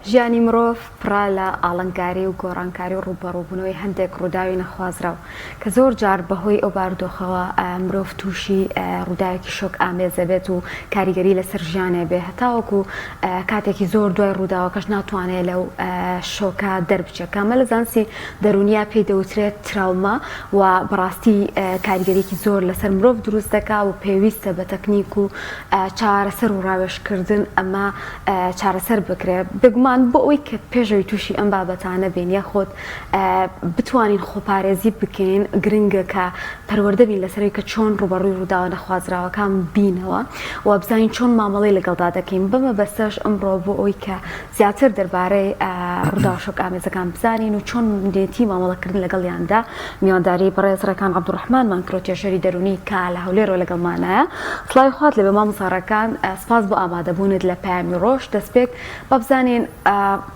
ژیانی مرۆڤ پڕە لە ئاڵنگاری و گۆڕانکاری و ڕووبەڕووبوونەوەی هەندێک ڕووداوی نەخوازراو کە زۆر جار بەهۆی ئەو بارودۆخەوە مرۆڤ تووشی ڕووداوێکی شۆک ئامێز دەبێت و کاریگەری لەسەر ژیانێ بێ هەتاوەکو کاتێکی زۆر دوای ڕووداوەکەش ناتوانێت لەو شۆکە دەربچێت کامە لە زانستی دەروونیا پێی دەوترێت تراوما و بەڕاستی کاریگەریی زۆر لەسەر مرۆڤ دروست دەکا و پێویستە بە تەکنیک و چارەسەر و ڕاوێژکردن ئەمە چارەسەر بکرێت. بێگومان بۆ ئەوەی کە پێش ئەوەی تووشی ئەم بابەتانە بین یاخود بتوانین خۆپارێزی بکەین گرنگە کە پەروەردە بین لەسەر ئەوەی کە چۆن ڕووبەڕووی ڕووداوە نەخوازراوەکان بینەوە و بزانین چۆن مامەڵەی لەگەڵدا دەکەین. بەم مەبەستەش ئەمڕۆ بۆ ئەوەی کە زیاتر دەربارەی ڕووداوە شۆکئامێزەکان بزانین و چۆنیەتی مامەڵەکردن لەگەڵیاندا میوانداری بەڕێز ڕێکان عەبدولڕەحمانمان کرد توێژەری دەروونی کە لە هەولێرەوە لەگەڵمانایە. سڵاوی خوات لێبێ مامۆستا ڕێکان، سپاس بۆ ئامادەبوونت لە پەیامی ڕۆژ. دەستپێک با بزانین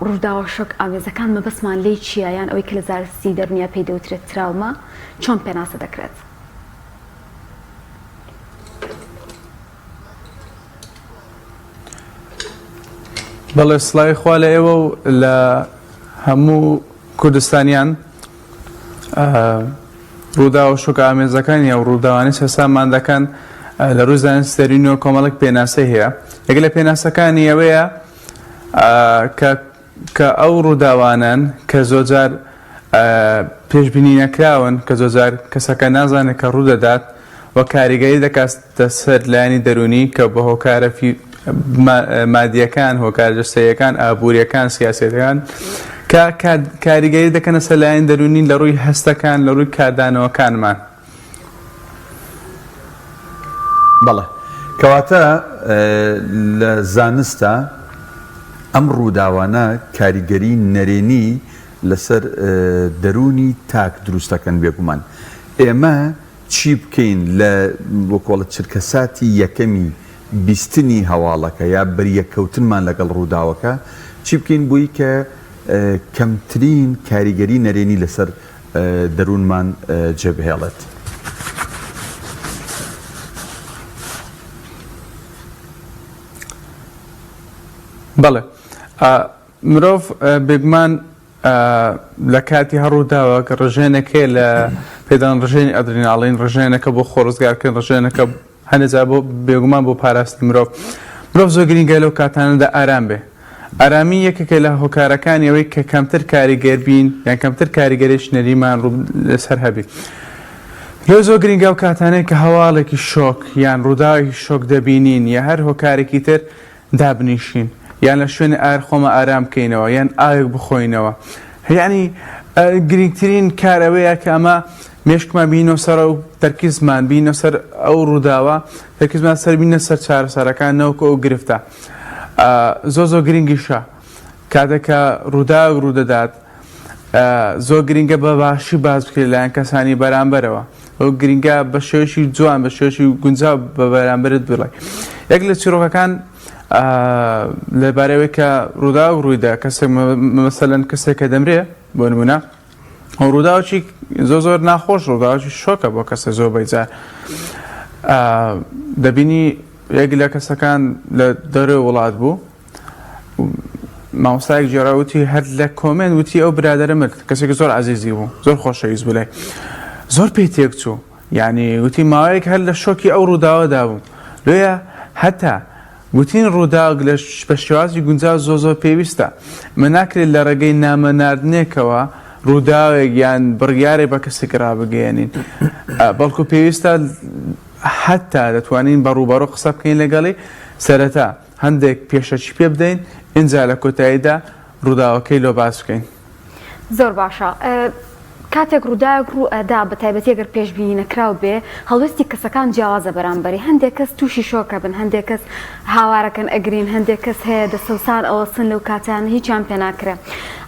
ڕووداوە شۆکئامێزەکان مەبەستمان لێی چییە یان ئەوەی کە لە زانستی دەروونیا پێی دەوترێت تراوما چۆن پێناسە دەکرێت؟ بەڵێ سڵاوی خوا لە ئێوە و لە هەموو کوردستانیان ڕووداوە شۆکە ئامێزەکان یا ڕووداوانی سەرساممان دەکەن لە ڕووی زانستی دەروونیەوە کۆمەڵێک پێناسەی هەیە یەک لە پێناسەکانی ئەوەیە کە کە ئەو ڕووداوانەن کە زۆرجار پێشبینی نەکراون، کە زۆرجار کەسەکە نازانێت کە ڕوودەدات و کاریگەری دەکاتە سەر لایەنی دەروونی کە بە هۆکارە مادییەکان، هۆکارە جەستەییەکان، ئابوورییەکان، سیاسییەکان کە کاریگەری دەکەنە سەر لایەنی دەروونی لە ڕووی هەستەکان، لە ڕووی کاردانەوەکانمان. بەڵێ. کەواتە لە زانستا ئەم ڕووداوانە کاریگەری نەرێنی لەسەر دەروونی تاک دروست دەکەن بێگومان ئێمە چی بکەین لە وەکۆڵە چرکەساتی یەکەمی بیستنی هەواڵەکە یا بەریەککەوتنمان لەگەڵ ڕووداوەکە چی بکەین بۆی کە کەمترین کاریگەری نەرێنی لەسەر دەروونمان جێبهێڵێت. بەڵێ مرۆڤ بێگومان لە کاتی هەر ڕووداوێک ڕژێنێک هەیە لە پێدان ڕژێنی ئەدریناڵین ڕژێنەکە بۆ خۆڕزگارکردن ڕژێنەکە هەندێک جار بۆ بێگومان بۆ پاراستنی مرۆڤ مرۆڤ زۆر گرینگە لەو کاتانەدا ئارام بێ ئارامی یەکێکە لە هۆکارەکانی ئەوەی کە کەمتر کاریگەر بین یان کەمتر کاریگەریی نەریمان ڕوو لەسەر هەبی لۆ زۆر گرینگە ئەو کاتانەی کە هەواڵێکی شۆک یان ڕووداوێکی شۆک دەبینین یا هەر هۆکارێکی تر دابنیشین یان لە شوێنی ئار خۆمە ئارام بکەینەوە یان ئاوێک بخۆینەوە یعنی گرنگترین کار ئەوەیە کە ئەمە مێشکمان بینەوە سەر ئەو تەرکیزمان بینە سەر ئەو ڕووداوە تەرکیزمان سەر بینە سەر چارەسەرەکان نەوەکو ئەو گرفتە زۆر زۆر گرنگیشە کاتێک کە ڕووداوێک ڕوودەدات زۆر گرنگە بە باشی باس بکرێت لایەن کەسانی بەرامبەرەوە ئەو گرنگە بە شێوەیەکی جوان بە شێوەیەکی گونجاو بە بەرامبەرت بڵێ یەک لە چیرۆکەکان لەبارەوەی کە ڕووداو ڕوویدا کەسێک مەسەلەن کەسێک کە دەمرێ بۆ نمونە ڕووداوێکی زۆر زۆر ناخۆش ڕووداوێکی شۆکە بۆ کەسە زۆر بەجار دەبینی یەک لە کەسەکان لە دەرەوەی وڵات بوو مامۆستایەک گێڕا وتی هەر لە comment وتی ئەو برادەرە مرد کەسێکی زۆر عزیزی بوو زۆر خۆشەویست بوو لای زۆر پێی تێک چوو یعنی وتی ماوەیەک هەر لە شۆکی ئەو ڕووداوەدا بوو لۆیە هەتا گوتین ڕووداوێک لە بە شێوازی گونجاو زۆر زۆر پێویستە مە ناکرێت لە ڕێگەی نامە ناردنێکەوە ڕووداوێک یان بڕیارێک بە کەسێک ڕابگەیەنین بەڵکو پێویستە حتا دەتوانین بە ڕووبەڕوو قسە بکەین لەگەڵی سەرەتا هەندێک پێشەکی پێ بدەین ئینجا لە کۆتاییدا ڕووداوەکەی لۆ باس بکەین. زۆر باشە کاتێک ڕووداوێک ڕوو ئەدا بە تایبەتی ئەگەر پێشبینی نەکراو بێ هەڵوێستی کەسەکان جیاوازە بەرامبەری هەندێک کەس تووشی شۆکە بن هەندێک کەس هاوارەکەن ئەگرین هەندێک کەس هەیە دەسەوسان ئەوەسن لەو کاتیان هیچیان پێ ناکرێ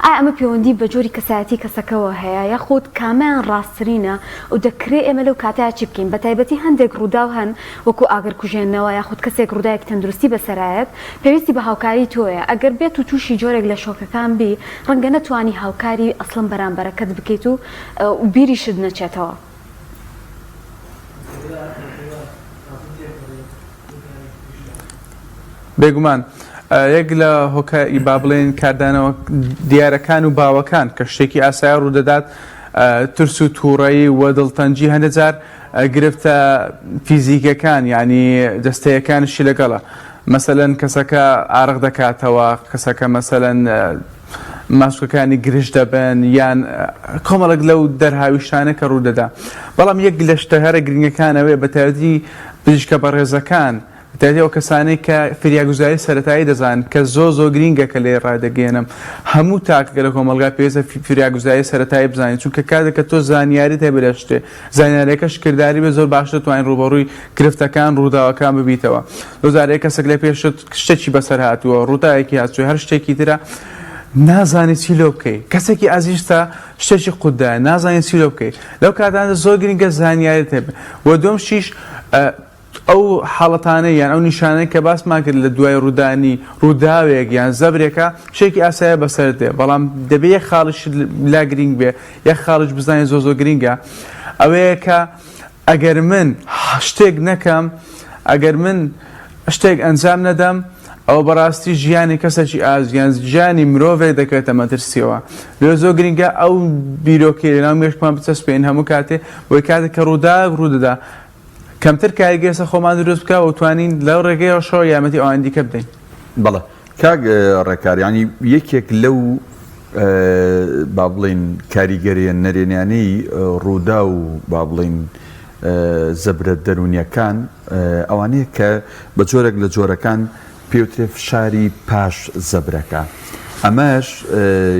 ئایا ئەمە پەیوەندی بە جۆری کەسایەتی کەسەکەوە هەیە یاخود کامیان ڕاستترینە و دەکرێ ئێمە لەو کاتەیا چی بکەین بە تایبەتی هەندێک ڕووداو هەن وەکو ئاگرکوژێنەوە یاخود کەسێک ڕووداوێکی تەندروستی بەسەرایەت پێویستی بە هاوکاری تۆیە ئەگەر بێت و تووشی جۆرێک لە شۆکەکان بی ڕەنگە نەتوانی هاوکاری ئەسڵەن بەرامبەرەکەت بکەیت و بیریشت نەچێتەوە. بێگومان. یەک لە هۆکاری با بڵێین کاردانەوە دیارەکان و باوەکان کە شتێکی ئاسایی ڕوودەدات ترس و تووڕەیی و دڵتەنگی هەندێک جار گرفتە فیزیکەکان یعنی جەستەیەکانشی لەگەڵە مەسەلەن کەسەکە ئارەق دەکاتەوە کەسەکە مەسەلەن ماسولکەکانی گرژ دەبن یان کۆمەڵێک لەو دەرهاویشتانە کە ڕوودەدا بەڵام یەک لە شتە هەرە گرنگەکان ئەوەیە بە تایبەتی پزیشکە بەڕێزەکان بەتایبەتی ئەو کەسانەی کە فریاگوزاری سەرەتایی دەزانن کە زۆر زۆر گرینگە کە لێی ڕادەگەیەنم هەموو تاکێک لە کۆمەڵگا پێویستە فریاگوزاری سەرەتایی بزانێت چونکە کاتێک کە تۆ زانیاریت هەبێت لە شتێ زانیاریەکەش کرداری بێت زۆر باشتر دەتوانیت ڕووبەڕووی گرفتەکان ڕووداوەکان ببیتەوە زۆر جار هەیە کەسێک لە پێشت شتێکی بەسەر هاتووە ڕووداوێکی هاتووە هەر شتێکی ترە نازانی چی لۆ بکەی کەسێکی ئازیزتە شتێکی قوتدایە نازانی چی لۆ بکەی لەو کاتانە زۆر گرنگە زانیاریت هەبێ و دووەم شتیش ئەو حاڵەتانەی یان ئەو نیشانەی کە باسمان کرد لە دوای ڕوودانی ڕووداوێک یان زەبرێکە شتێکی ئاسایە بەسەرت دێ بەڵام دەبێ یەک خاڵیشت لا گرینگ بێ یەک خاڵیش بزانین زۆر زۆر گرینگە ئەوەیە کە ئەگەر من شتێک نەکەم ئەگەر من شتێک ئەنجام نەدەم ئەوە بەڕاستی ژیانی کەسێکی ئاز یان ژیانی مرۆڤێک دەکەوێتە مەترسیەوە لێ زۆر گرینگە ئەو بیرۆکەی لەناو مێشکمان بچەسپێنین هەموو کاتێ بۆی کاتێک کە ڕووداوێک ڕوودەدا کەمتر کاریگەری لەسەر خۆمان دروست بکا و توانین لەو ڕێگەیەشەوە یارمەتی ئەوانی دیکە بدەین. بەڵێ کاک ڕێکار یانی یەکێک لەو با بڵێین کاریگەریە نەرێنیانەی ڕووداو و با بڵێین زەبرە دەروونیەکان ئەوانەیە کە بە جۆرێک لە جۆرەکان پێوترێ فشاری پاش زەبرەکە ئەمەش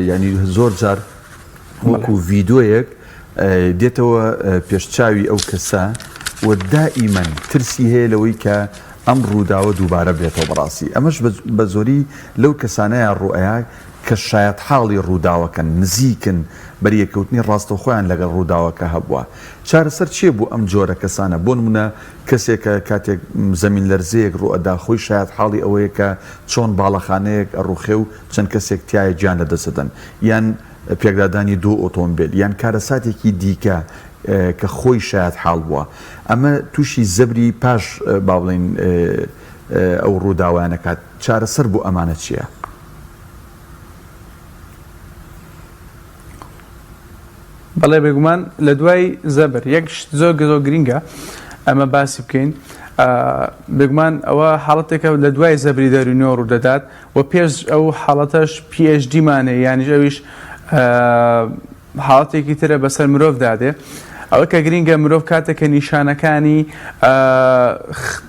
یانی زۆر جار وەکو ڤیدۆیەک دێتەوە پێش چاوی ئەو کەسە و دائیمەن ترسی هەیە لەوەی کە ئەم ڕووداوە دووبارە بێتەوە بەڕاستی ئەمەش بە زۆری لەو کەسانەیە ڕوئەیا کە شایەتحاڵی ڕووداوەکەن نزیکن بەریەکەوتنی ڕاستەوخۆیان لەگەڵ ڕووداوەکە هەبووە چارەسەر چیە بۆ ئەم جۆرە کەسانە بۆ نمونە کەسێکە کاتێک زەمین لەرزەیەک ڕوئەدا خۆی شایەتحاڵی ئەوەیە کە چۆن باڵەخانەیەک ئەڕوخێ و چەند کەسێک تیایا گیان لەدەست دەدەن یان پێکدادانی دوو ئۆتۆمبێل یان کارەساتێکی دیکە کە خۆی شایەتحاڵ بووە ئەمە تووشی زەبری پاش با بڵێین ئەو ڕووداوانە کات چارەسەر بۆ ئەمانە چییە؟ بەڵێ بێگومان لە دوای زەبر یەک شت زۆر زۆر گرینگە ئەمە باسی بکەین بێگومان ئەوە حاڵەتێکە لە دوای زەبری دەروونیەوە ڕوودەدات و پێش ئەو حاڵەتەش PHD مان هەیە یانیش ئەویش حاڵەتێکی ترە بەسەر مرۆڤدا دێ ئەوە کە گرینگە مرۆڤ کاتێک کە نیشانەکانی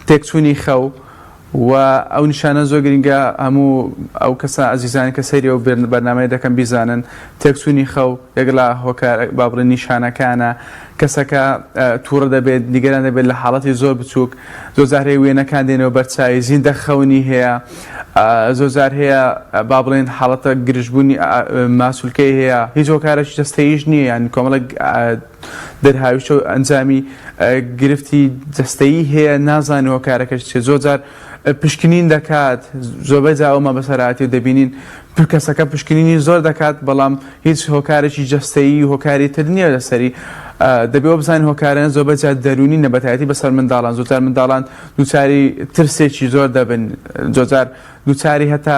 تێکچوونی خەو و ئەو نیشانە زۆر گرینگە هەموو ئەو کەسە ئازیزانی کە سەیری ئەو بەرنامەیە دەکەن بیزانن تێکچوونی خەو یەک لە هۆکار با بڵێین نیشانەکانە کەسەکە تووڕە دەبێت نیگەران دەبێت لە حاڵەتی زۆر بچووک زۆر جار هەیە وێنەکان دێنەوە بەرچاوی زیندە خەونی هەیە زۆر جار هەیە با بڵێن حاڵەتە گرژبوونی ماسولکەی هەیە هیچ هۆکارێکی جەستەییش نییە یان کۆمەڵێک دەرهاویشتە و ئەنجامی گرفتی جەستەیی هەیە نازانین هۆکارەکەش چیە زۆر جار پشکنین دەکات زۆربەی جار ئەومان بەسەرهاتی و دەبینین کەسەکە پشکنینی زۆر دەکات بەڵام هیچ هۆکارێکی جەستەیی هۆکاری تر نییە لەسەری دەبێ ئەوە بزانین هۆکارەکان زۆربەی جار دەروونی نە بەتایبەتی بەسەر منداڵان زۆرجار منداڵان دووچاری ترسێکی زۆر دەبن زۆرجار دووچاری هەتا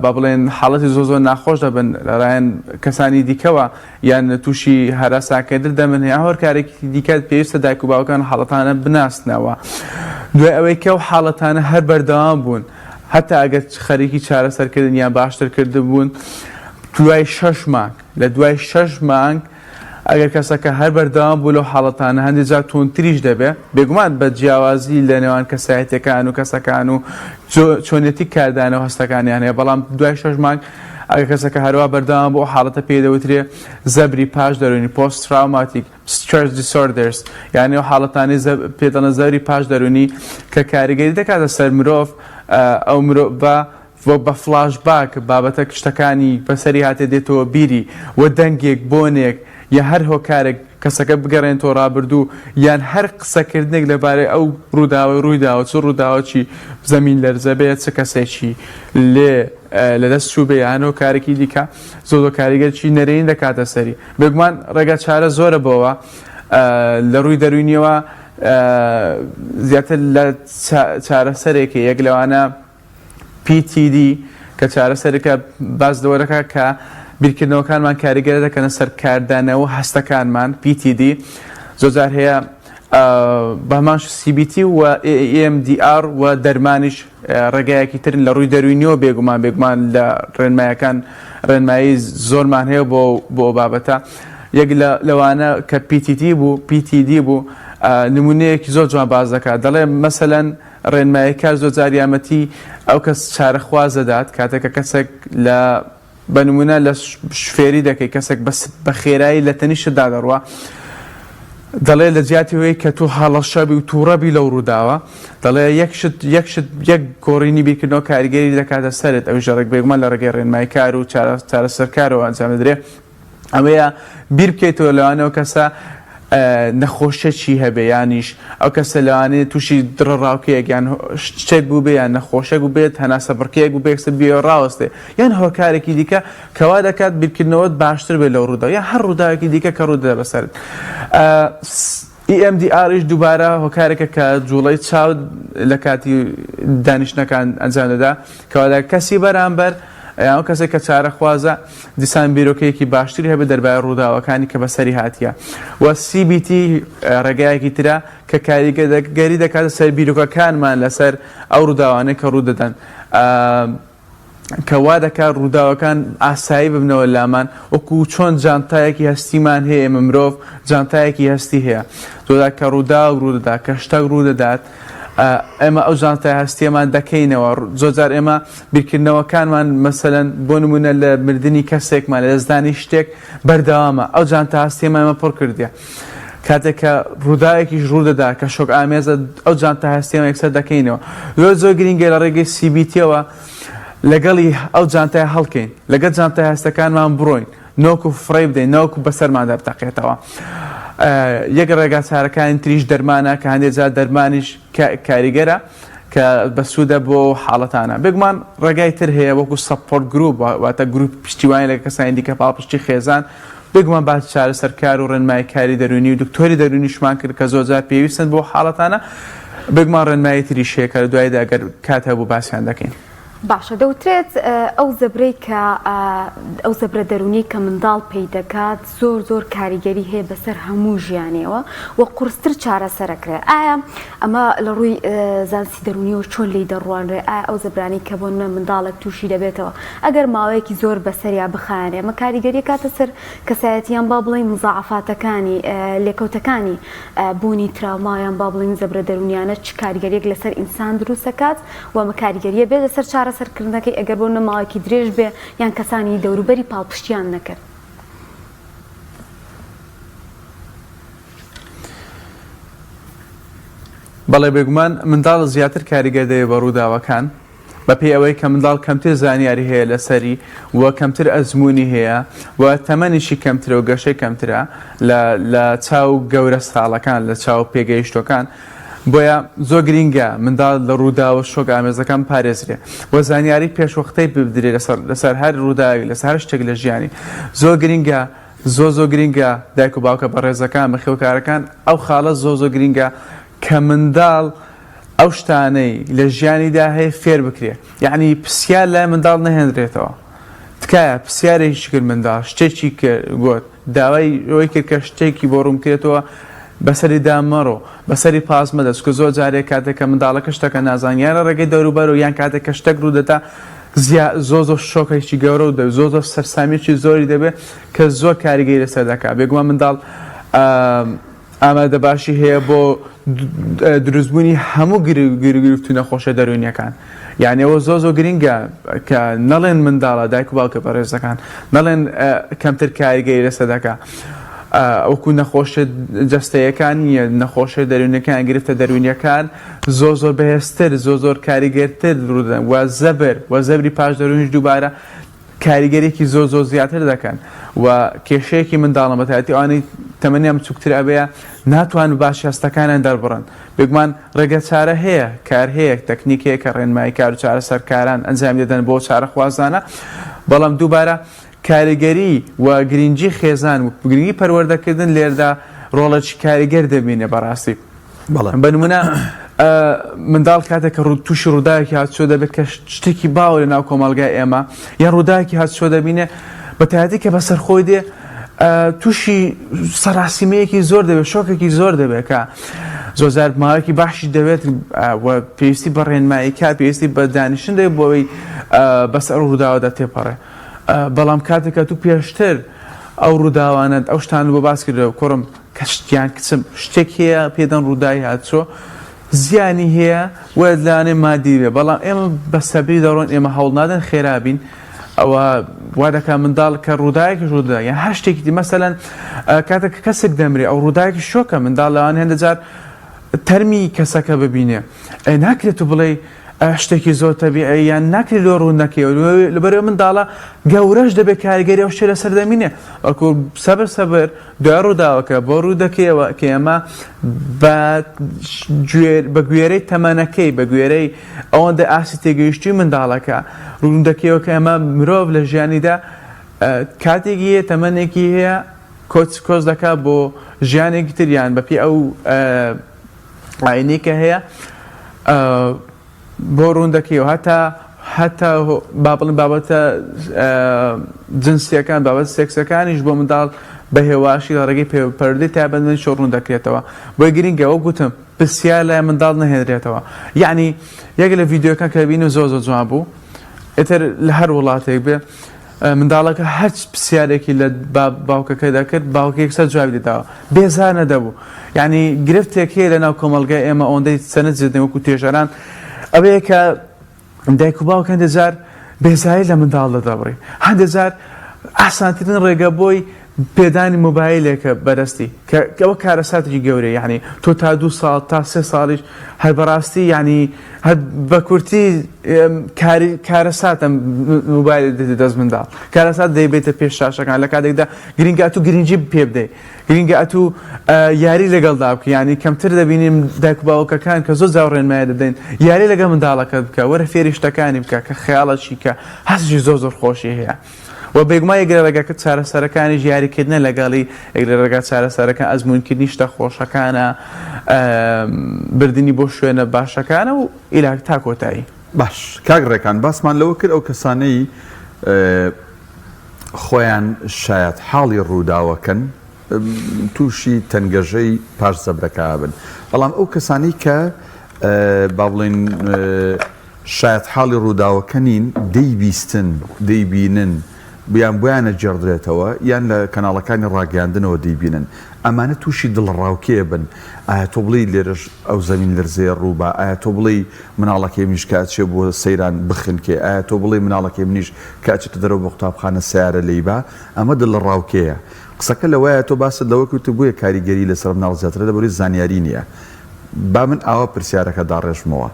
با بڵێن حاڵەتی زۆر زۆر ناخۆش دەبن لەلایەن کەسانی دیکەوە یان تووشی هەراسانکردن دەبن یان هەر کارێکی دیکە پێویستە دایک و باوکان حاڵەتانە بناسنەوە دوای ئەوەی کە ئەو حاڵەتانە هەر بەردەوام بوون هەتا ئەگەر خەریکی چارەسەرکردن یان باشترکردن بوون دوای شەش مانگ لە دوای شەش مانگ ئەگەر کەسەکە هەر بەردەوام بوو لەو حاڵەتانە هەندێک جار توندتریش دەبێ بێگومان بە جیاوازی لە نێوان کەسایەتیەکان و کەسەکان و چۆنیەتی کاردانەوە هەستەکانیان هەیە بەڵام دوای شەش مانگ ئەگەر کەسەکە هەروا بەردەوام بوو ئەو حاڵەتە پێی دەوترێ زەبری پاش دەروونی Post Traumatic Stress Disorders یانی ئەو حاڵەتانەی پێ دەڵێن زەبری پاش دەروونی کە کاریگەری دەکاتە سەر مرۆڤ ئەو مرۆڤە وەک بە فڵاش باک بابەتە شتەکانی بەسەری هاتێ دێتەوە بیری و دەنگێک، بۆنێک یا هەر هۆکارێک کەسەکە بگەڕێنێتەوە ڕابردوو یان هەر قسەکردنێک لەبارەی ئەو ڕووداوەی ڕوویداوە چ ڕووداوەکی زەمین لەرزە بێت چ کەسێکی لێ لەدەست چووبێ یان هۆکارێکی دیکە زۆر زۆر کاریگەرکی نەرێنی دەکاتە سەری بێگومان ڕێگا چارە زۆرە بۆوە لە ڕووی دەروونیەوە زیاتر لە چارەسەرێکی یەک لەوانە. PTD کە چارەسەرێکە باس لەوە دەکات کە بیرکردنەوەکانمان کاریگەر دەکەنە سەر کاردانەوە هەستەکانمان PTD زۆرجار هەیە بە هەمان CBT و EMDR و دەرمانیش ڕێگایەکی ترن لە ڕووی دەروونیەوە بێگومان بێگومان لە ڕێنمایەکان ڕێنمایی زۆرمان هەیە بۆ بۆ بابەتە یەک لەوانە کە PTT بوو PTD بوو نمونەیەکی زۆر جوان باس دەکات دەڵێ مەسەلەن ڕێنماییکار زۆرجار یارمەتی ئەو کەس چارەخواز دەدات کاتێک کە کەسێک لە بە نمونە لە شفێری دەکەی کەسێک بە خێرایی لە تەنیشتدا دەڕوا دەڵێ لە جیاتی هۆی کە تۆ هەڵەشەبی و تووڕەبی لەو ڕووداوە دەڵێ یەک شت یەک شت یەک گۆڕینی بیرکردنەوە کاریگەری دەکاتە سەرت ئەویش ڕێک بێگومان لە ڕێگەی ڕێنماییکار و چارەسەرکارەوە ئەنجام دەدرێ ئەوەیە بیر بکەیتەوە لەوانەیە ئەو کەسە نەخۆشیەکی هەبێ یانیش ئەو کەسە لەوانەیە تووشی دڕەڕاوکەیەک یان شتێک بووبێ یان نەخۆشێک بووبێت هەناسە بڕکەیەک بووبێ یەکسەر بێ ڕاوەستێ یان هۆکارێکی دیکە کەوا دەکات بیرکردنەوەت باشتر بێت لەو ڕووداو یان هەر ڕووداوێکی دیکە کە ڕوو دەدا بەسەرت. EMDR یش دووبارە هۆکارێکە کە جوڵەی چاو لە کاتی دانیشتنەکان ئەنجام دەدا، کەواتە کەسی بەرامبەر یان ئەو کەسێک کە چارەخوازە دیسان بیرۆکەیەکی باشتری هەبێت دەربارەی ڕووداوەکانی کە بەسەری هاتیە و CBT ڕێگایەکی ترە کە کاریگەری دەکاتە سەر بیرۆکەکانمان لەسەر ئەو ڕووداوانەی کە ڕوودەدەن. کە وا دەکات ڕووداوەکان ئاسایی ببنەوە لامان، وەکو چۆن جانتایەکی هەستیمان هەیە، ئێمە مرۆڤ جانتایەکی هەستی هەیە، زۆرجار کە ڕووداو ڕوودەدات، کە شتەک ڕوودەدات، ئێمە ئەو جانتای هەستیەمان دەکەینەوە، زۆرجار ئێمە بیرکردنەوەکانمان مەسەلەن بۆ نموونە لە مردنی کەسێکمان، لە دەستدانی شتێک بەردەوامە، ئەو جانتا هەستیەمان ئێمە پڕ کردیە. کاتێک کە ڕووداوێکیش ڕوودەدا کە شۆک ئامێزە ئەو جانتا هەستیەمە یەکسەر دەکەینەوە. زۆر زۆر گرینگە لە ڕێگەی CBT ەوە لەگەڵی ئەو جانتای هەڵکەین، لەگەڵ جانتای هەستەکانمان بڕۆین نەوەکو فڕێی بدەین، نەوەکو بەسەرماندا بتەقێتەوە. یەک ڕێگا چارەکانی تریش دەرمانە کە هەندێک جار دەرمانیش کاریگەرە کە بەسوودە بۆ حاڵەتانە. بێگومان ڕێگای تر هەیە وەکو support group واتە گروپ پشتیوانی لەگەڵ کەسانی دیکە پاڵپشتی خێزان بێگومان باسی چارەسەرکار و ڕێنماییکاری دەروونی و دکتۆری دەروونیشمان کرد کە زۆرجار پێویستن بۆ حاڵەتانە، بێگومان ڕێنمایی تریش هەیە کە لە دواییدا گەر کات هەبوو باسیان دەکەین. باشە دەوترێت ئەو زەبرەی کە ئەو زەبرە دەروونیەی کە منداڵ پێی دەگات زۆر زۆر کاریگەری هەیە بەسەر هەموو ژیانیەوە و قورستر چارەسەرەکرێ ئایا ئەمە لە ڕووی زانستی دەروونیەوە چۆن لێی دەڕوانرێ ئایا ئەو زەبرانەی کە بۆ نمونە منداڵێک تووشی دەبێتەوە ئەگەر ماوەیەکی زۆر بەسەریا بخایەنێ ئەمە کاریگەری ئەکاتە سەر کەسایەتی یان با بڵێین مزاعەفاتەکانی لێکەوتەکانی بوونی تراوما یان با بڵێین زەبرە دەروونیانە چ کاریگەریەک لەسەر ئینسان دروست ئەکات و ئەمە کاریگەریە بێت لەسەر چارەسەرکردنەکەی ئەگەر بۆ نمونە ماوەیەکی درێژ بێ یان کەسانی دەوروبەری پاڵپشتیان نەکرد. بەڵێ بێگومان منداڵ زیاتر کاریگەر دەبێت بە ڕووداوەکان بەپێی ئەوەی کە منداڵ کەمتر زانیاری هەیە لەسەری و کەمتر ئەزموونی هەیە و تەمەنیشی کەمترە و گەشەی کەمترە لە لە چاو گەورە ساڵەکان لە چاو پێگەیشتوەکان بۆیە زۆر گرینگە منداڵ لە ڕووداوە شۆک ئامێزەکان پارێزرێ و زانیاری پێشوەختەی بدرێ لەسەر لەسەر هەر ڕووداوێک لەسەر هەر شتێک لە ژیانی زۆر گرینگە زۆر زۆر گرینگە دایک و باوکە بەڕێزەکان بەخێوکارەکان ئەو خاڵە زۆر زۆر گرینگە کە منداڵ ئەو شتانەی لە ژیانیدا هەیە فێر بکرێ یعنی پرسیار لای منداڵ نەهێنرێتەوە تکایە پرسیارێکی کرد منداڵ شتێکی کرد گوت داوای ئەوەی کرد کە شتێکی بۆ ڕوون بکرێتەوە بەسەریدا مەڕۆ بەسەری پاس مەدە چونکە زۆر جارێک کاتێک کە منداڵەکە شتەکە نازان یان لە ڕێگەی دەوروبەر و یان کاتێک کە شتێک ڕوو دەدا زیا زۆر زۆر شۆکێکی گەورە و دەبێت زۆر زۆر سەرسامیەکی زۆری دەبێت کە زۆر کاریگەری لەسەر دەکات بێگومان منداڵ ئامادەباشی هەیە بۆ دروستبوونی هەموو گرفت و نەخۆشە دەروونیەکان یعنی ئەوە زۆر زۆر گرنگە کە نەڵێن منداڵە دایک و باوکە بەڕێزەکان نەڵێن کەمتر کاریگەری لەسەر دەکا وەکو نەخۆشە جەستەیەکان نییە نەخۆشە دەروونەکان گرفتە دەروونیەکان زۆر زۆر بەهێزتر زۆر زۆر کاریگەرتر ڕوودەن و زەبر و زەبری پاش دەروونیش دووبارە کاریگەریەکی زۆر زۆر زیاتر دەکەن و کێشەیەکی منداڵان بەتایبەتی ئەوانەی تەمەنیان بچووکتر ئەبێ ناتوانن باشی هەستەکانیان دەربڕن بێگومان ڕێگە چارە هەیە کار هەیە تەکنیک هەیە کە ڕێنمایی کار و چارەسەرکاران ئەنجامی دەدەن بۆ چارەخوازانە بەڵام دووبارە کاریگەری و گرنگی خێزان و گرنگی پەروەردەکردن لێردا ڕۆڵێکی کاریگەر دەبینێ بەڕاستی بەڵێ. بە نمونە. منداڵ کاتێک کە تووشی ڕووداوێکی هاتوچۆ دەبێت کە شتێکی باوە لە ناو کۆمەڵگای ئێمە یان ڕووداوێکی هاتوچۆ دەبینێ بە تایبەتی کە بەسەر خۆی دێ تووشی سەراسیمەیەکی زۆر دەبێت شۆکێکی زۆر دەبێت کە زۆرجار ماوەیەکی باشی دەوێت و پێویستی بە ڕێنمایی کات پێویستی بە دانیشتن دەبێت بۆ ئەوەی بەسەر ئەو ڕووداوەدا تێپەڕێ بەڵام کاتێک کە تو پێشتر ئەو ڕووداوانەت ئەو شتانە بۆ باس کردەوە کوڕم کە شتیان کچم شتێک هەیە پێدەن ڕووداوی هاتچۆ زیانی هەیە و لەوانەیە مادی بێ بەڵام ئێمە بە سەبری دەڕۆین ئێمە هەوڵ نادەن خێرا بین ئەوە وا دەکات منداڵ کە ڕووداوێکیش ڕوودەدا یان هەر شتێکی دی مەسەلەن کاتێک کە کەسێک دەمرێ ئەو ڕووداوێکی شۆکە منداڵ لەوانەیە هەندێک جار تەرمی کەسەکە ببینێ ناکرێت تو بڵێی شتێکی زۆر تەبیعی یان ناکرێت لۆ ڕوون نەکەیەوە لەبەرئەوەی منداڵە گەورەش دەبێت کاریگەری ئەو شتەی لەسەر دەمینێ بەڵکو سەبر سەبر دوای ڕووداوەکە بۆ ڕوو دەکەیەوە کە ئێمە بە گوێرەی تەمەنەکەی بە گوێرەی ئەوەندە ئاستی تێگەیشتووی منداڵەکە ڕوون دەکەیەوە کە ئێمە مرۆڤ لە ژیانیدا کاتێکی هەیە تەمەنێکی هەیە کۆچ کۆچ دەکات بۆ ژیانێکی تر یان بەپێی ئەو ئاینی کە هەیە بۆ ڕوون دەکەیەوە هەتا هەتا با بڵێن بابەتە جنسیەکان بابەت سێکسەکانیش بۆ منداڵ بە هێواشی لە ڕێگەی پەروەردەی تایبەتمەندیش ڕوون دەکرێتەوە بۆیە گرنگە وەک گوتم پرسیار لای منداڵ نەهێنرێتەوە یعنی یەک لە ڤیدیۆکان کە بینیم زۆر زۆر جوان بوو ئیتر لە هەر وڵاتێک بێ منداڵەکە هەرچ پرسیارێکی لە باوکەکە دەکرد باوکە یەکسەر جوابی دەداوە بێزار نەدەبوو یعنی گرفتێک هەیە لەناو کۆمەڵگای ئێمە ئەوەندەی سەرنج دەدەین وەکو توێژەران ئەوەیە کە دایک و باوک هەندێک جار بێزاری لە منداڵ دەدەبڕی هەندێک جار ئاسانترین ڕێگە بۆی پێدانی مۆبایلێکە بەدەستی کە ئەوە کارەساتێکی گەورەیە یانی تۆ تا دوو ساڵ تا سێ ساڵیش هەر بەڕاستی یانی هەر بە کورتی کاری کارەساتە مۆبایل دێتە دەست منداڵ کارەسات دەیبێتە پێش شاشەکان لە کاتێکدا گرنگە ئەتوو گرنگی پێ بدەیت گرنگە ئەتوو یاری لەگەڵدا بکە یانی کەمتر دەبینیم دایک و باوکەکان کە زۆر جار ڕێنمایی دەدەین یاری لەگەڵ منداڵەکەت بکە وەرە فێری شتەکانی بکە کە خەیاڵەکی کە هەستێکی زۆر زۆر خۆشی هەیە وە بێگومان یەک لە ڕێگاکە چارەسەرەکانیش یاریکردنە لەگەڵی، یەک لە ڕێگا چارەسەرەکان ئەزموونکردنی شتە خۆشەکانە، بردنی بۆ شوێنە باشەکانە و ئیلا تا کۆتایی. باش کاک ڕێکان باسمان لەوە کرد ئەو کەسانەی خۆیان شایەتحاڵی ڕووداوەکەن تووشی تەنگەژەی پاش زەبرەکە ئەبن بەڵام ئەو کەسانەی کە با بڵێین شایەتحاڵی ڕووداوەکە نین، دەیبیستن، دەیبینن، یان بۆیان ئەگێڕدرێتەوە، یان لە کەناڵەکانی ڕاگەیاندنەوە دەیبینن، ئەمانە تووشی دڵەڕاوکێ ئەبن، ئایا تۆ بڵێی لێرەش ئەو زەمین لەرزەیە ڕووبا، ئایا تۆ بڵێی مناڵەکەی منیش کە ئەچێ بۆ سەیران بخنکێ، ئایا تۆ بڵێی مناڵەکەی منیش کە ئەچێتە دەرەوە بۆ قوتابخانە سەیارە لێی با، ئەمە دڵەڕاوکێیە. قسەکە لەوەیە تۆ باست لەوە کرد و بۆیە کاریگەری لەسەر مناڵ زیاترە لەبەرئەوەی زانیاری نییە. با من ئاوا پرسیارەکە داڕێژمەوە.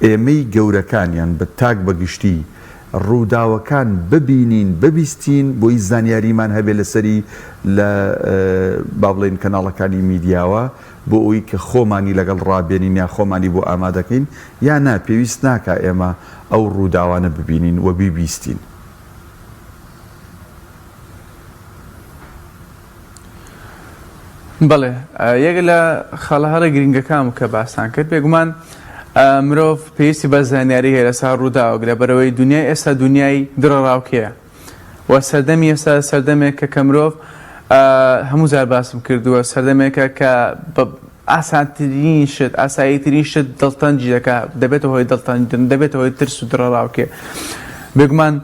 ئێمەی گەورەکان یان بە تاک بە گشتی ڕووداوەکان ببینین ببیستین بۆی زانیاریمان هەبێ لەسەری لە با بڵێین کەناڵەکانی میدیاوە بۆ ئەوی کە خۆمانی لەگەڵ ڕابێنین یا خۆمانی بۆ ئامادەکەین یا نا پێویست ناکا ئێمە ئەو ڕووداوانە ببینین و بیبیستین. بەڵێ یەک لە خاڵە هەرە گرنگەکان بوو کە باستان کرد بێگومان مرۆڤ پێویستی بە زانیاری هەیە لەسەر ڕووداوێک لەبەرئەوەی دنیای ئێستا دنیای دڕەڕاوکێیە و سەردەمی ئێستا سەردەمێکە کە مرۆڤ هەموو جار باسم کردووە سەردەمێکە کە بە ئاسانترین شت ئاساییترین شت دڵتەنگی دەکا دەبێتە هۆی دڵتەنگ دەبێتە هۆی ترس و دڕەڕاوکێ بێگومان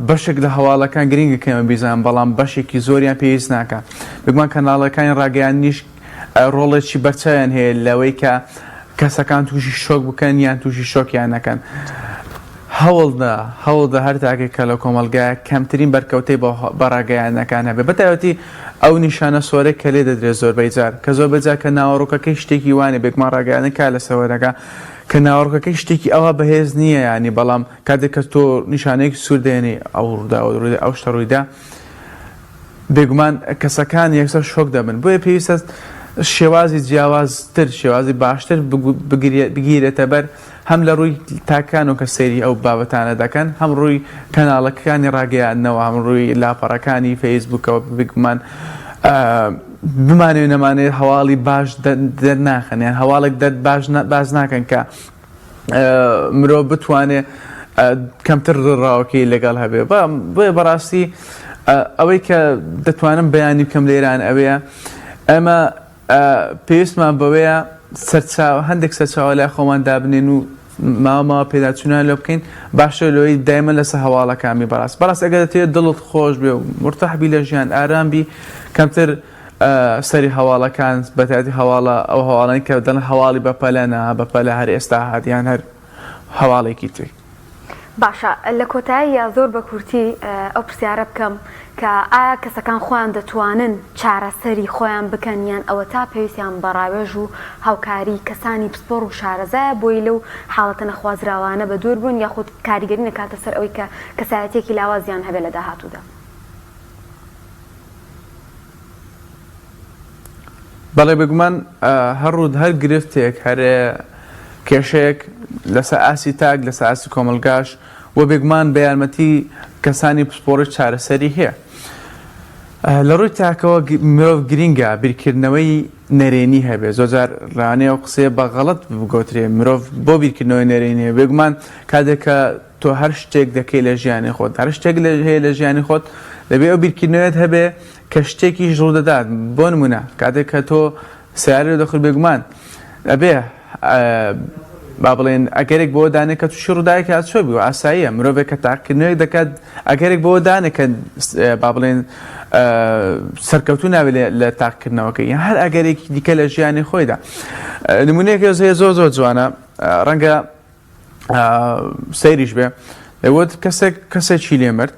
بەشێک لە هەواڵەکان گرنگە کە ئێمە بیزانین، بەڵام بەشێکی زۆریان پێویست ناکا. بێگومان کەناڵەکانی ڕاگەیاندنیش ڕۆڵێکی بەرچاویان هەیە لەوەی کە کەسەکان تووشی شۆک بکەن یان تووشی شۆکیان نەکەن. هەوڵدە هەوڵدە هەر تاکێک کە لە کۆمەڵگایە کەمترین بەرکەوتەی بە ڕاگەیاندنەکان هەبێ بەتایبەتی ئەو نیشانە سۆرەی کە لێ دەدرێت زۆربەی جار کە زۆربەی جار کە ناوەڕۆکەکەی شتێکی وانە بێگومان ڕاگەیاندن کار لەسەر دەکا کە ناوەڕۆکەکەی شتێکی ئەوا بەهێز نییە یانی بەڵام کاتێک کە تۆ نیشانەیەکی سوور دێنی ئەو ڕووداوە ڕوویدا ئەو شتە ڕوویدا بێگومان کەسەکان یەکسەر شۆک دەبن بۆیە پێویستە شێوازی جیاوازتر شێوازی باشتر بگیرێتە بەر هەم لە ڕووی تاکان و کە سەیری ئەو بابەتانە دەکەن هەم ڕووی کەناڵەکانی ڕاگەیاندنەوە هەم ڕووی لاپەڕەکانی فەیسبووکەوە بێگومان. بمانەوێ نەمانەوێ هەواڵی باش دەرناخەن یان هەواڵێک دەر باش باس ناکەن کە مرۆڤ بتوانێ کەمتر ڕاوەکەی لەگەڵ هەبێ بۆیە بەڕاستی ئەوەی کە دەتوانم بەیانی بکەم لێران ئەوەیە ئێمە پێویستمان بەوەیە سەرچاوە هەندێک سەرچاوە لای خۆمان دابنێن و ماوە ماوە پێداچوونیان لۆ بکەین باشترە لەوەی دایمە لەسەر هەواڵەکان بی بەڕاست بەڕاست ئەگەر دەتەوێت دڵت خۆش بێ و مورتاح بی لە ژیان ئارام بی کەمتر سەری هەواڵەکان بەتایبەتی هەواڵە ئەو هەواڵانی کە دەڵێن هەواڵی بەپەلە نا بەپەلە هەر ئێستا هات یان هەر هەواڵێکی تر. باشە لە کۆتاییا زۆر بە کورتی ئەو پرسیارە بکەم کە ئایا کەسەکان خۆیان دەتوانن چارەسەری خۆیان بکەن یان ئەوەتا پێویستیان بە ڕاوێژ و هاوکاری کەسانی پسپۆڕ و شارەزایە بۆی لەو حاڵەتە نەخوازراوانە بەدوور بن یاخود کاریگەری نەکاتە سەر ئەوەی کە کەسایەتیەکی لاوازیان هەبێت لە داهاتوودا؟ بەڵێ بێگومان هەر ڕوود هەر گرفتێک هەر کێشەیەک لەسەر ئاستی تاک لەسەر ئاستی کۆمەڵگاش و بێگومان بە یارمەتی کەسانی پسپۆڕی چارەسەری هەیە. لە ڕووی تاکەوە مرۆڤ گرینگە بیرکردنەوەی نەرێنی هەبێ زۆرجار لەوانەیە ئەو قسەیە بە غەڵەت بگۆترێ مرۆڤ بۆ بیرکردنەوەی نەرێنی هەیە بێگومان کاتێک کە تۆ هەر شتێک دەکەی لە ژیانی خۆت هەر شتێک هەیە لە ژیانی خۆت دەبێ ئەو بیرکردنەوەت هەبێ کە شتێکیش ڕوودەدات بۆ نمونە کاتێک کە تۆ سیارە دەخور بێگومان ئەبێ با بڵێن ئەگەرێک بۆ دانێ کە تووشی ڕووداوێکی هاتوچۆ بی و ئاساییە مرۆڤێک کە تاقیکردنەوەیەک دەکات ئەگەرێک بۆ دانێ کە با بڵێن سەرکەوتوو نابێت لە تاقیکردنەوەکەی یان هەر ئەگەرێکی دیکە لە ژیانی خۆیدا نمونەیەک هەیە زۆر زۆر جوانە ڕەنگە سەیریش بێ دەیوت کەسێک کەسێکی لێ مرد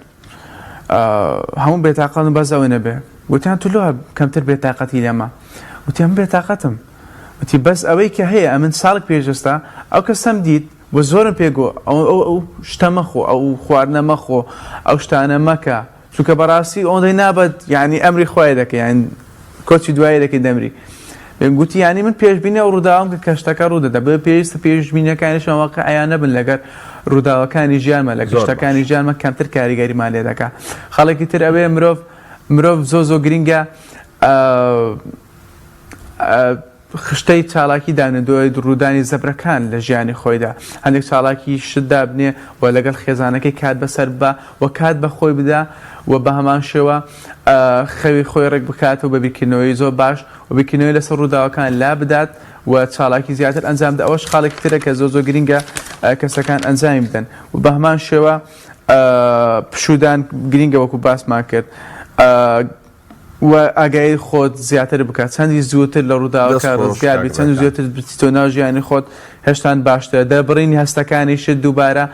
هەموو بێتاقەتن بەس ئەوە نەبێ وتیان تو لۆ کەمتر بێتاقەتی لەمە وتی ئەم بێتاقەتم وتی بەس ئەوەی کە هەیە ئەمن ساڵک پێش ئێستا ئەو کەسەم دیت و زۆرم پێگۆ ئەو ئەو ئەو شتە مەخۆ ئەو خواردنە مەخۆ ئەو شتانە مەکە چونکە بەڕاستی ئەوەندەی نابەت یعنی ئەمری خوای دەکەی یعنی کۆچی دوایی دەکەی دەمری گوتی یعنی من پێشبینی ئەو ڕووداوم کە کەشتەکە ڕوو دەدا بۆیە پێویستە پێشبینیەکانیشمان واقعیانە بن لەگەر ڕووداوەکانی ژیانمان لە گەشتەکانی ژیانمان کەمتر کاریگەریمان لێ دەکا خاڵێکی تر ئەوەیە مرۆڤ مرۆڤ زۆ زۆ گرینگە خشتەی چالاکی دانێ دوای ڕوودانی زەبرەکان لە ژیانی خۆیدا هەندێک چالاکی شت دابنێ و لەگەڵ خێزانەکەی کات بەسەر ببا و کات بە خۆی بدا و بە هەمان شێوە خەوی خۆی ڕێک بکاتەوە بە بیرکردنەوەی زۆر باش و بیرکردنەوەی لەسەر ڕووداوەکان لا بدات و چالاکی زیاتر ئەنجام بدا ئەوەش خاڵێکی ترە کە زۆر زۆر گرینگە کەسەکان ئەنجامی بدەن و بە هەمان شێوە پشوودان گرینگە وەکو باسمان کرد و ئاگایی خۆت زیاتر بکە چەندی زووتر لە ڕووداوەکە ڕزگار بی چەند زووتر بچیتەوە ناو ژیانی خۆت هێشتان باشترە دەربڕینی هەستەکانیشت دووبارە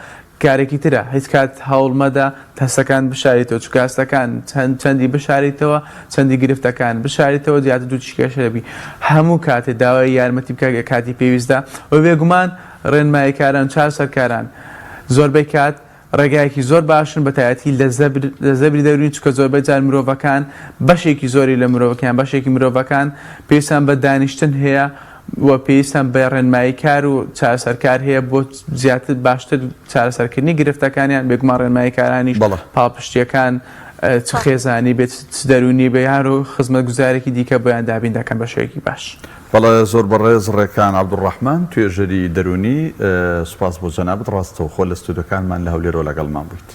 کارێکی ترە هیچ کات هەوڵ مەدە هەستەکان بشاریتەوە چونکە هەستەکان چەند چەندی بشاریتەوە چەندی گرفتەکان بشاریتەوە زیاتر دووچی کێشە دەبی هەموو کاتێ داوای یارمەتی بکە لە کاتی پێویستدا و بێگومان ڕێنماییکاران چارەسەرکاران زۆربەی کات ڕێگایەکی زۆر باشن بەتایبەتی لە زەبر لە زەبری دەروونی چونکە زۆربەی جار مرۆڤەکان بەشێکی زۆری لە مرۆڤەکان بەشێکی مرۆڤەکان پێویستیان بە دانیشتن هەیە و پێویستیان بە ڕێنماییکار و چارەسەرکار هەیە بۆ زیاتر باشتر چارەسەرکردنی گرفتەکانیان بێگومان ڕێنماییکارانیش بەڵێ. پاڵپشتییەکان چ خێزانی بێت چ دەروونی بێ هەر خزمەتگوزارێکی دیکە بۆیان دابین دەکەن بە شێوەیەکی باش. بەڵێ زۆر بەڕێز ڕێکان عەبدولڕەحمان توێژەری دەروونی سوپاس بۆ جەنابت ڕاستەوخۆ لە ستۆدیۆکانمان لە هەولێرەوە لەگەڵمان بوویت.